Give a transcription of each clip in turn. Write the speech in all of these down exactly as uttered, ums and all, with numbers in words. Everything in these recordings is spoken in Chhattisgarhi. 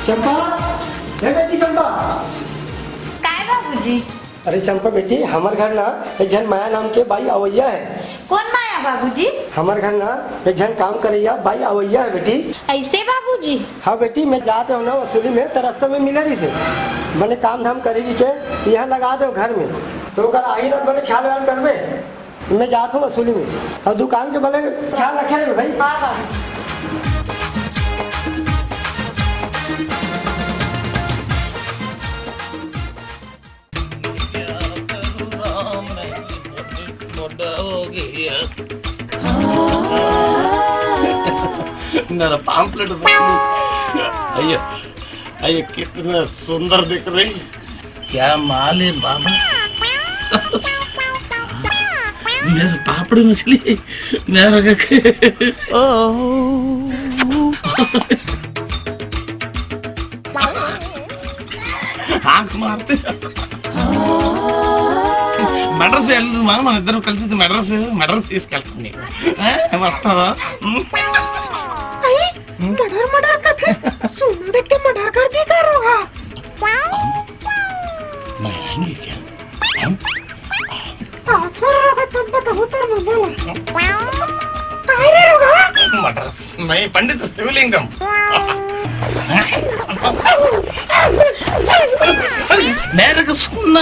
चंपा, हे बेटी चंपा। काय बाबूजी? अरे चंपा बेटी, हमर घर ना एक झन माया नाम के बाई अवैया हे। कोन माया बाबूजी? हमर घर ना एक झन काम करैया बाई अवैया हे बेटी। ऐसे बाबूजी? हाँ बेटी, मैं जात हूँ ना वसूली में, तो रास्ता में मिले रहिसे। बने काम धाम करेगी के यहाँ लगा दे घर में, तो ओकर आही ना बने ख्याल व्याल करबे। मैं जात हूँ वसूली में, और दुकान के बने ख्याल रखे रहे भाई। हाँ, हाँ। क्या करूँ राम, मैं मोटा हो गया। मेरा पाम्पलेट देख लो। आइए, आइए, कितना सुंदर दिख रही। क्या माल है बाबा। मेरे पापड़ी मछली मेरा के। आंख मारते। मटर से आलू मार, मार इधर कल से मटर से, मटर से इसका नहीं। हैं? मस्त है। हम्म। अरे, मटर, मटर का थे। सुन देख के मटर कर दी करोगा। मैं नहीं क्या? हम? आ, थोड़ा सा तुम बताओ, तुम बोलो। काय रे रोगा? मटर नहीं, पंडित शिवलिंगम। मेरे को सुनना,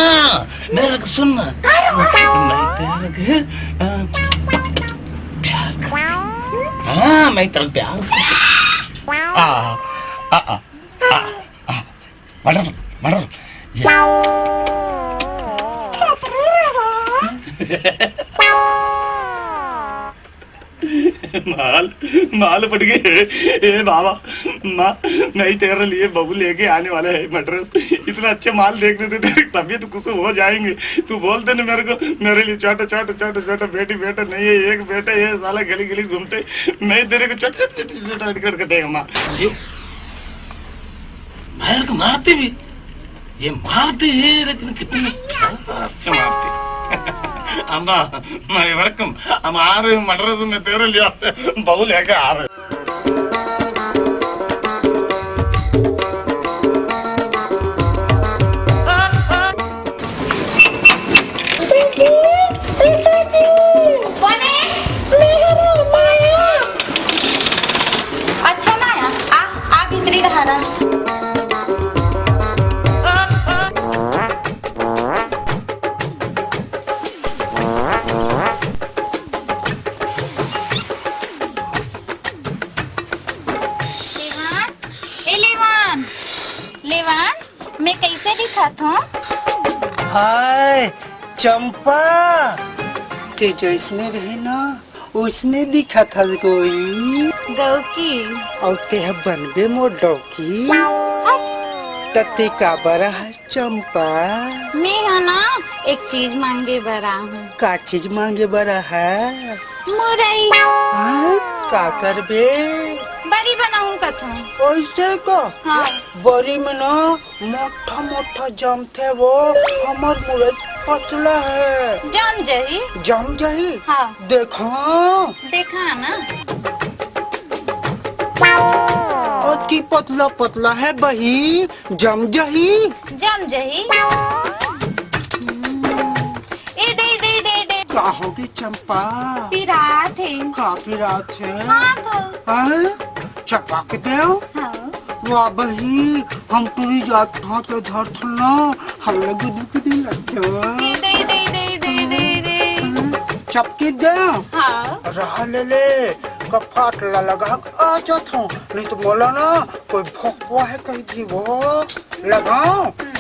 मेरे को सुनना। मैं तेरे को, अ, प्यार कर-, हाँ, मैं तेरे को प्यार कर-, आ, आ, आ, आ, आ। मटर, मटर। ये माल, माल पड़ गए। ए बाबा, माँ, मैं ही तेरे लिए बहू लेके आने वाला है मटर। इतना अच्छा माल देखने से तेरी तबीयत खुश हो जाएंगे। तू बोल दे ना मेरे को, मेरे लिए छोटा, छोटा, छोटा, छोटा बेटी, बेटा नहीं है, एक बेटा है, साला गली गली घूमते। मैं तेरे को छोटा, छोटा, छोटा करके देगा माँ। ये भैर को मारते भी, ये मारते हैं, लेकिन कितने प्यार से मारते हैं। अम्मा, मैं वरकम, हम आ रहे हैं मद्रास में तेरे लिए, बहू लेके आ रहे हैं। सर जी, ए सर जी। कौन है? मैं हूँ माया। अच्छा माया, आ, आ भीतरी रहा ना। लेवान, ए लेवान, लेवान। मैं कैसे दिखत हूँ? हाय चंपा, ते जैसने रहे ना, उसने दिखत हस गोई। गौकी। अउ ते ह बनबे मोर डौकी। हट। त ते काबर आहस चंपा? मैं ह ना एक चीज मांगे बर आहूँ। का चीज मांगे बर आहस? मुरई। हाँ? का करबे? बरी बनाहूँ कथों। ओइसे का? हाँ। बरी में ना मोटा मोटा जमथे वो, हमर मुरई पतला है। जम जही। जम जही? हाँ। देखा। देखा ना। अतकी पतला पतला है बही, जम जही। जम जही। हम्म। ए दे, दे, दे, दे। का होगे चंपा? पिरात हे। का पिरात हे? हाँ तो। हाँ? चपा के देव? हाँ। वाह बही, हम टूरी जात हाथ के धरथन ना, हमला गुदगुदी लगथे। दे, दे, दे, दे, दे, दे, दे। चपकी दे। हाँ। रहा ले ले, कपाट ला लगा के आ जात हूँ, नहीं तो मोला ना कोई भोंकवा है कही थी वो। लगाओ। हम्म।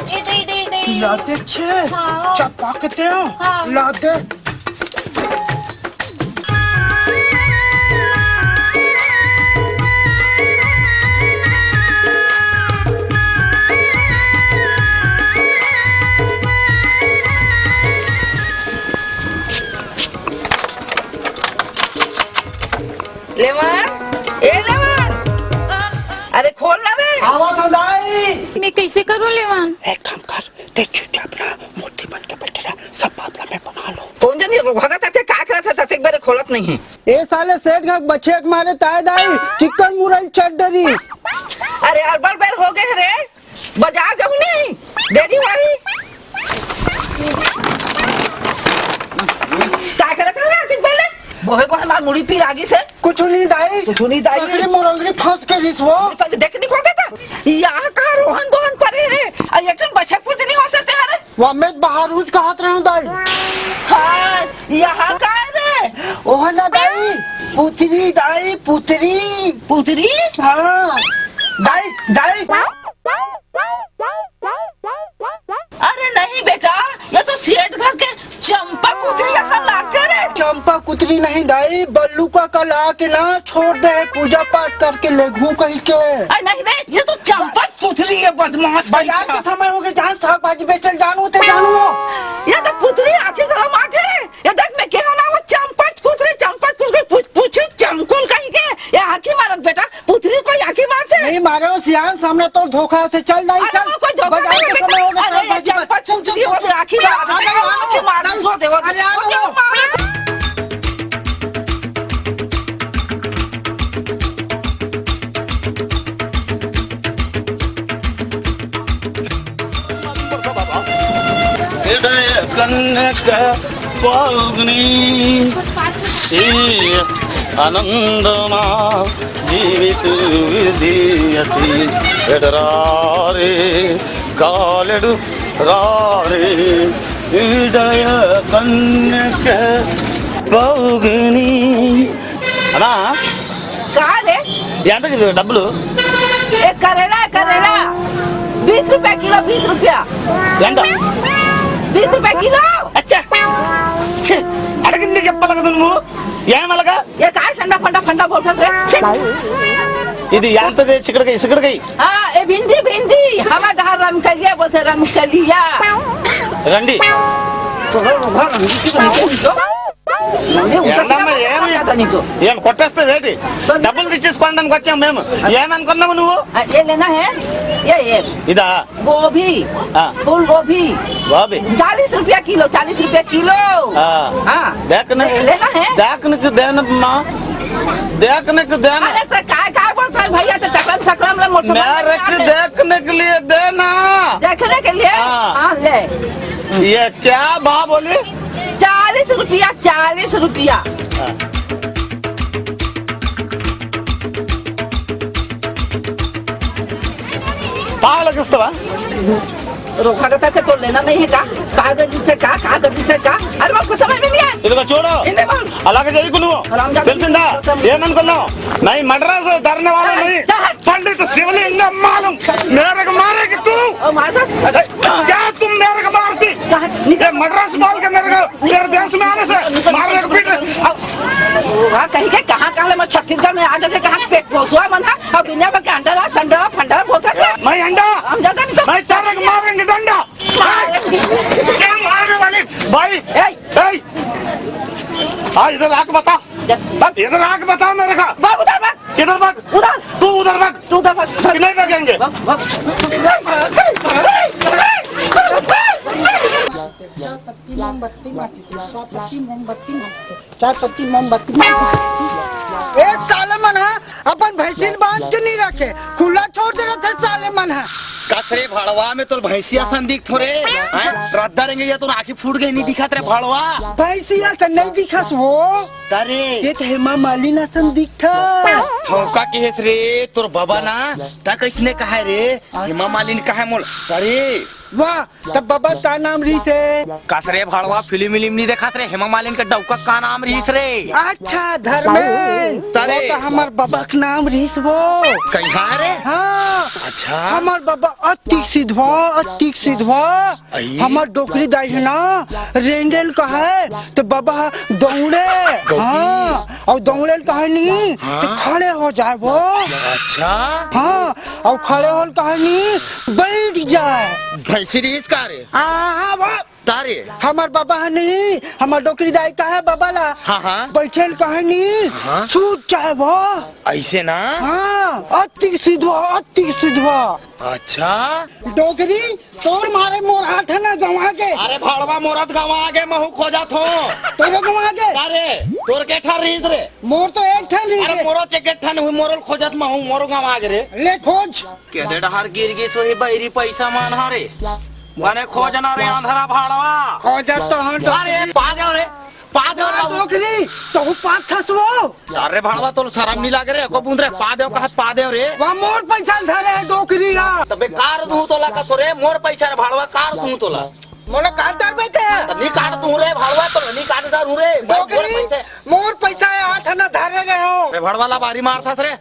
ए दे, दे, दे। ला दे छे। हाँ। चपा के दे। हाँ। ला दे। लेवान, ए लेवान, अरे खोल ना बे। आवत हूँ दाई। मैं कैसे करूँ लेवान? एक काम कर, ते चुपचाप ना मूर्ति बन के बैठे रह, सब बात ये रोगहा का तते का करत हे, तते बेरे खोलत नहीं हे। ए साले सेठ घर बछिया के मारे ताय दाई, चिक्कन मुरई चढ़ डरिस। अरे, अड़बड़ बेर हो गे रे, बाजार जाहूं नहीं, देरी होही। का करत हे रे, अतिक बेर ले? बोहे बोहे मार मुड़ी पीरा गिस हे। कुछु नहीं दाई। कुछु नहीं दाई। सगरी मोर अंगरी फंस गे रिहिस वो। देख नहीं खोल देता। यहाँ का रोहन बोहन परे हे। आ, एक ठन बछिया पुरती नहीं हो सकते हरे। वो मैं बहारूज कहत रहूं दाई। हाँ, यहाँ का रे? ओह ना दाई, पुतरी दाई, पुतरी। पुतरी? हाँ। दाई, दाई। अरे नहीं बेटा, ये तो सेठ घर के चंपा कुतरी असन लागथे रे। चंपा कुतरी नहीं दाई, बल्लू का कल आके ना छोड़ दे हे, पूजा पाठ करके लेगहूं कहिके। अरे नहीं रे, ये तो चंपा कुतरी हे, बदमाश बाजार कहीं के का। समय हो गे, जहां साग भाजी बेचल जानू ते जानू हो। ये तो पुतरी आके घलो माथे। ये देख मैं केहेंव ना वो चंपा कुतरी, चंपा कुतरी पूछ, पूछी चमकुल कहिके। ये आंखी मारत बेटा, पुतरी कोई आंखी मारथे? नहीं मारे हो सियान, सामने तो धोखा होथे। चल दाई, अरे चल। वो कोई धोखा बाजार नहीं के बेटा। समय हो गे, अरे साग ये भाजी चंपा बेच-, चल, चल, कुतरी चल, हो चल। आंखी चल, मारत, आ गई, आ गई, आंखी मारत। आ गई। हृदय कनक पावनी से आनंद मा जीवित विधि अति। एडरा रे कालेडु रा रे हृदय कनक पावनी। అన్నా, का रे? ఎంతకి ఇది డబ్బులు? ए, करेला, करेला। बीस रुपया किलो, बीस रुपया। ఎంత? बीस रुपया किलो। అచ్చా, ಛೆ, అడిగింది చెప్పాలి కదా నువ్వు. ఏమలగా? ये काय संडा फंडा फंडा बोलथस रे? ಛೆ. ఇది ఎంతది? చిక్కడికి ఇసుకడికి. हाँ, ए भिंडी, भिंडी। हवा डहर रमकलिया बोलथे, रमकलिया। రండి. नहीं, उधर से ఏందమ్మా, क्या ఏమి? बोलता था नहीं तो। ఏం కొట్టేస్తే వేటి? तो డబ్బులు తెచ్చేసుకోవడానికి వచ్చాం మేము. ఏమనుకున్నావు నువ్వు? हाँ, ये लेना है, ये, ये। ఇదా? गोभी, हाँ। फूल गोभी। गोभी। चालीस रुपया किलो, चालीस रुपया किलो। हाँ। हाँ। देखने, ले-, लेना है? देखने को देना माँ, देखने को देना। अरे सर, काय, काय बोलता है भैया? तो तकरम सकरम ले मोटो मेरे को देखने के लिए देना। देखने के लिए? हाँ। हाँ, ले। ये क्या भाव बोली? चालीस रुपया, चालीस रुपया। हाँ। पाव लगिस्तवा? रोका करता थे तो लेना नहीं है का? कहाँ कर दीजिए का? कहाँ कर दीजिए का? अरे, हमको समझ में नहीं आया। इधर छोड़ो। इन्हें बोल। अलग जाइए कुनु। हरामजादा। తెలిసిందా? ఏమనుకున్నావు? नहीं, मद्रास डरने वाला नहीं। पंडित शिवलिंगम मालूम। मेरे को मारेगी तू। ओ, मार दे। क्या तुम मेरे को मारती? कहाँ? ये मद्रास बोल के मेरे को तेरे देश में आने से मारने को पीट रहे। वाह, कहीं के कहाँ, कहाँ ले मैं छत्तीसगढ़ में आ जाते, कहाँ पेट पोसुआ मन है, और दुनिया भर के अंडा ला, संडा, फंडा बोलता है। मैं अंडा? हम ज्यादा नहीं तो मैं सारे को मारेंगे डंडा। मारेंगे। क्या मारने वाली? भाई, ए! ए! हाँ, इधर आके बता। बस। इधर आके बता मेरे का। भाग उधर भाग। इधर भाग। उधर। तू उधर भाग। तू उधर भाग। नहीं भागेंगे। भाग, भाग। चाय पत्ती मोमबत्ती माचिस, चाय पत्ती मोमबत्ती माचिस, चाय पत्ती मोमबत्ती माचिस। ए साले मन ह अपन भैंसिन बांध के नहीं रखे, खुला छोड़ दे रथे साले मन ह। कस रे भड़वा में तोर भैंसिया सन दिखथो रे। हैं? रद्दा रेंगे या तोर आँखी फूट गई नहीं दिखत रे भड़वा। भैंसिया सन नहीं दिखत वो। तरे। ये तो हेमा मालिनी सन दिखत। ठौका के हेस रे तोर बाबा ना, त कैसने कहे रे? हेमा मालिनी कहे मोल। तरे। वाह, तब बाबा का नाम रहिस हे? कस रे भड़वा, फिल्म विल्म नहीं देखत रे, हेमा मालिनी के डौका का नाम रहिस रे? अच्छा, धर्मेंद्र। तरे। वो तो हमर बाबा के नाम रहिस वो। कहिया रे? हाँ। अच्छा। हमर बाबा अतिक सिधवा, अतिक सिधवा। अई। हमर डोकरी दाई हे ना, रेंगेल कहे, तो बाबा दौड़े। गौरी। हाँ, और दौड़ेल कहे नहीं, तो हाँ। खड़े हो जाए वो। अच्छा। हाँ, और खड़े होल कहे नहीं, बैठ जाए। भैंसी रहिस का रे? हाँ, हाँ, वो तारे। हमर बाबा ह नहीं, हमर डोकरी दाई कहे बाबा ला। हाँ, हाँ। बैठेल कहे नहीं, हाँ। सूत जाए वो। ऐसे ना? हाँ, अति सिधवा, अति सिधवा। अच्छा। डोकरी तोर मारे मोर आठ आना गंवा गे। अरे भड़वा, मोर तो गंवा गे, महूं खोजत हों। तोरो गंवा गे? अरे तोर के ठन रिहिस रे? मोर तो एक ठन रिहिस अरे रे। मोरो चे के ठन हुई, मोरो खोजत महूं, मोरो गंवा गे रे। ले खोज। के दे डहर गिर गिस होही बइरी पइसा मन ह रे। बने खोजना रे अंधरा भड़वा। खोजत तो हंव अरे डोकरी। पा देव रे, पा देव रे। डोकरी, तहूं पाथस वो। अरे भड़वा, तोला सरम नइ लागे रे? एको बूंद रे, पा देव कहत पा देव रे। वा मोर पइसा ल धरे हे डोकरी ह। तबे कार दूं तोला कथों रे, मोर पइसा रे भड़वा, कार दूं तोला। मोला काट डरबे ते। त नइ काट दूं रे भड़वा, तोला नइ काट डरूं रे। मोर डोकरी, पइसा। मोर पइसा हे, आठ आना धरे रहेंव। रे भड़वा ला बारी मारथस रे।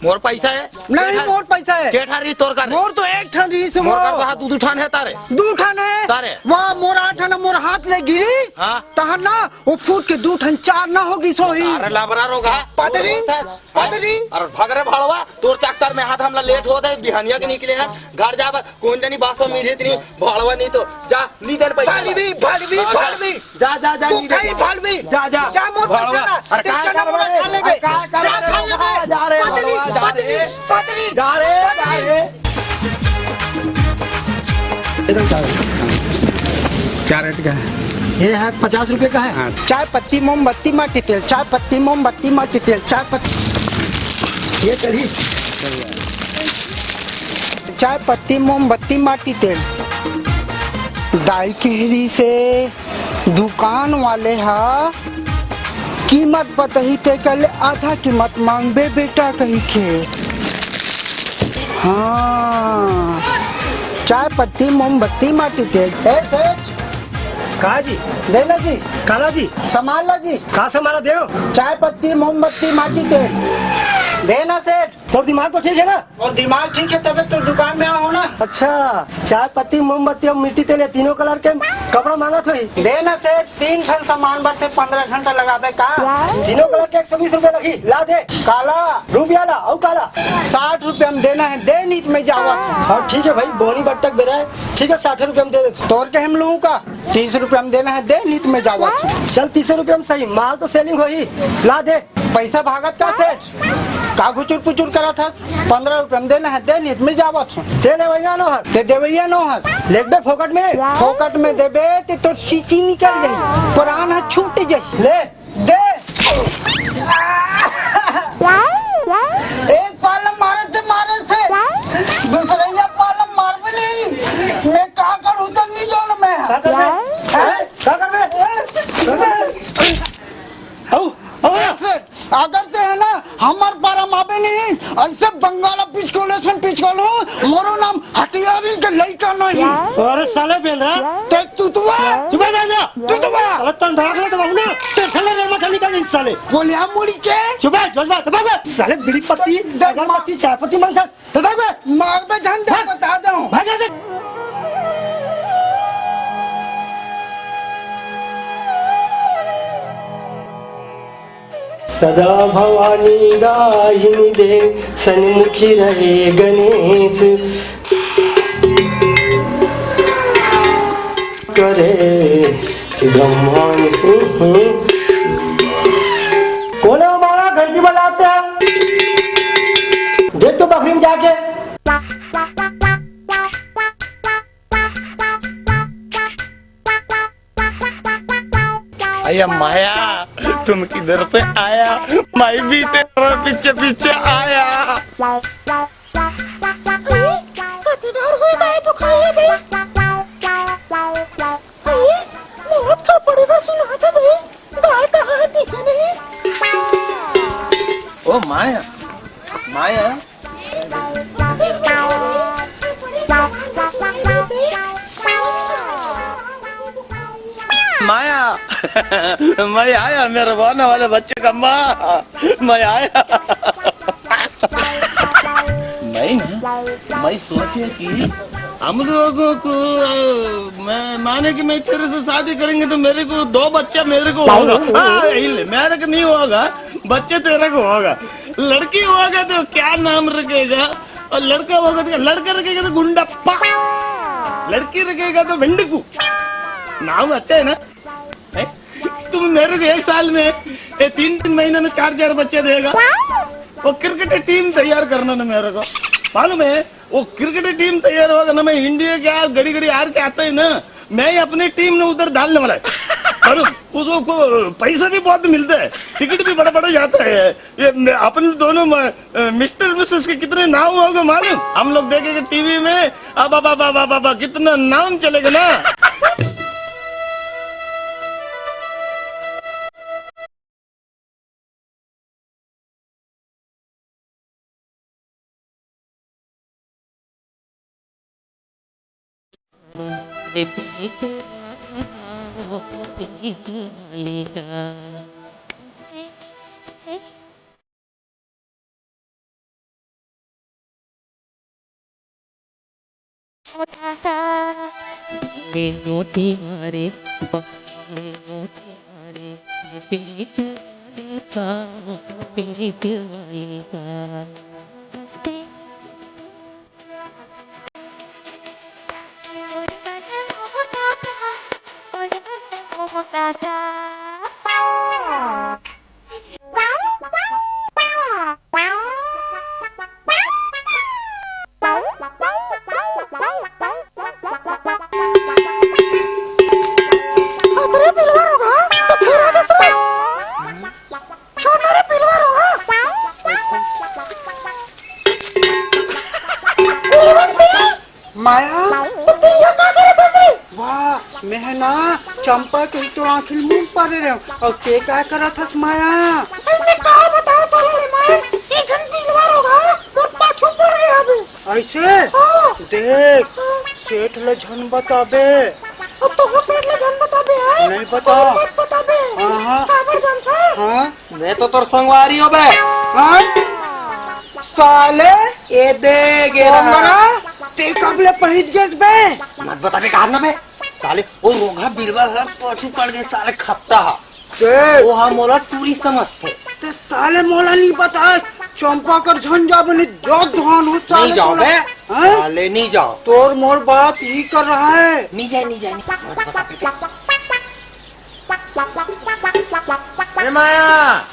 मोर पइसा हे। नहीं, के ठन, मोर पइसा हे। के ठन रिहिस तोर कर? मोर तो एक ठन रिहिस मोर कर वो। तो हां दू दू ठन हे तारे। दू ठन हे। तारे। वा मोर आठ आना मोर हाथ ले गिरिस। हां। तहन ना वो फूट के दू ठन चार ना हो गिस होही। अरे लबरा रोगहा। पदरी, पदरी। अरे भग रे भड़वा, तोर चक्कर में हाथ हमला लेट होत हे, बिहनिया के निकले हन, घर जाए बर कोन जनी बासो मिढ़े तनी, भड़वा नहीं तो जा, ली दे पइसा। भड़वी, भड़वी, जा, जा। भड़वी। जा, जा, जा, तू ली दे। खाई भड़वी। जा, जा। जा मोर भड़वा। पइसा ला, अरे ते का चना कर मोला रे? खा लेबे। अरे का कर जा रे? खा लेबे। जा रे, पदरी, भड़वा, जा रे। पदरी, पदरी, जा रे, जा पदरी। रे। क्या रेट का है? ये है पचास रुपए का है। हाँ। चाय पत्ती, मोमबत्ती, माटी तेल, चाय पत्ती, मोमबत्ती, माटी तेल, चाय पत्ती। ये चली। चाय पत्ती, मोमबत्ती, माटी तेल। दाई कहि रिहिसे दुकान वाले हा कीमत बताही तेकर ले आधा कीमत मांगबे बेटा कहिके। हाँ, चाय पत्ती, मोमबत्ती, माटी तेल। ए सेठ, का जी? दे ना जी। काला जी? सामान ला जी। का सामान ला देव? चाय पत्ती, मोमबत्ती, माटी तेल। दे ना सेठ। तोर दिमाग तो ठीक है ना? मोर दिमाग ठीक है, तबे तो दुकान में आए हों ना। अच्छा, चाय पत्ती, मोमबत्ती अउ मिट्टी तेल, ये तीनों कलर के कपड़ा मांगत होही। दे ना सेठ, तीन ठन सामान बर ते पंद्रह घंटा लगाबे का? तीनों कलर के एक सौ बीस रुपया लगही, ला दे। काला? रुपया ला, अउ काला? साठ रुपया में देना है, दे, नहीं तो मैं जावत हों। हाँ, ठीक है भाई, बोनी बट्टक बेरा है, ठीक है, साठ रुपया में दे देथों। तोर के हम लोगों का तीस रुपया में देना है, दे, नहीं तो मैं जावत हों। चल, तीस रुपया में सही, माल तो सेलिंग होही, ला दे। पइसा भागत का सेठ? का घुचुर पुचुर करत हस? पंद्रह रुपया में देना है, दे, नहीं तो मैं जावत हों। ते लेवइया नो हस। ते देवइया नो हस। लेबे फोकट में? फोकट में देबे ते तोर चीची निकल जाही, प्राण ह छूट जाही। ले, दे। एक पालम मारे थे, मारे थे। दूसरइया पालम मारबे नहीं। मैं का करूं तो नहीं जानों मैं। का करबे? हैं? का करबे? हऊ, हऊ। अगर ते है ना, हमर पारा माबे नहीं, अइसे बंगाला पिचकोले से पिचकोल हूँ, मोरो नाम हथियारिन के लइका नहीं। अरे साले बेंदरा। ते तुतुआ। चुप है बेंदरा। तुतुआ। साले तन धाक ले दबाऊ ना, ते थले रे मत निकल इस साले। बोलिया मुड़ी के। चुप है, जोजबा, दबा बे। साले बीड़ी पत्ती, दे अगरबत्ती, चाय पत्ती मांगता। चल भाग बे। मार बे झंडा, भाग। बता दो। भाग यहाँ से। सदा भवानी दाहिनी दे, सन्मुखी रहे गणेश। करे कि ब्रह्मांड। कौन है हमारा घंटी बजाते हैं? देख तो बकरी में जाके। अरे माया, तुम किधर से आया? मैं भी तेरे पीछे पीछे आया। अरे, कति डर होय गा, तो खाइए दे। अरे, मौत का पड़ेगा, सुना था दे। गाय कहाँ है, दिखे नहीं। ओ माया, माया। माया, मैं आया, मेरे रोने वाले बच्चे का माँ, मैं आया। मैं ना, मैं सोचे कि हम लोगों को, अ, मैं माने कि मैं तेरे से शादी करेंगे तो मेरे को दो बच्चा मेरे को होगा। हाँ, यही ले, मेरे को नहीं होगा, बच्चे तेरे को होगा। लड़की होगा तो क्या नाम रखेगा, और लड़का होगा तो क्या? लड़का रखेगा तो गुंडप्पा, लड़की रखेगा तो भिंडकू। नाम अच्छा है ना? हैं? तुम मेरे को एक साल में, ये तीन तीन महीने में चार चार बच्चे देगा। वो क्रिकेट टीम तैयार करना ना मेरे को, मालूम है? वो क्रिकेट टीम तैयार होगा ना, मैं इंडिया के आ, घड़ी घड़ी हार के आता है ना, मैं ही अपनी टीम ने उधर डालने वाला है। और उसको को, पैसा भी बहुत मिलता है, टिकट भी बड़ा बड़ा जाता है। ये मैं, अपन दोनों म-, अ, मिस्टर मिसेस के कितने नाम होंगे मालूम? हम लोग देखेंगे टीवी में, अब, अब, अब, अब, अब, अब कितना नाम चलेगा ना। अरे बिलवा रोगहा, तो फेर आ गस रे। छोड़ ना रे बिलवा रोगहा। बिलवंती। माया। तो तैं इहाँ का करत हस रे? वाह, मैं ह ना चंपा के तो आँखी ल मूँद परे रहेंव, अउ तैं का करत हस माया? अरे मैं का बतावँव तोला रे माया, ए झन बिलवा रोगहा मोर पाछू पड़ गे हवे। अइसे? हाँ। देख, सेठ ल झन बताबे। अब तो सेठ ल झन बताबे, हैं? नहीं बतावँव। मत बताबे। हाँ, हाँ। काबर जानथस? हाँ। मैं तो तोर संगवारी हों बे। हाँ? साले, ए दे गे रे। तैं कब ले पहित गेस बे? मत बताबे कहत ना बे। साले, वो रोगहा बिलवा ह पाछू पड़ गे, साले खपटा ह। के? वो ह मोला टूरी समझथे। ते साले मोला नहीं बताए, चंपा कर झन जाबे नहीं, जा धान हो साले नहीं जावँव तोला। बे। हैं? साले नहीं जावँव। तोर मोर बात ही कर रहा है। नहीं जाए, नहीं जाए, नहीं। मत बताबे। ए माया।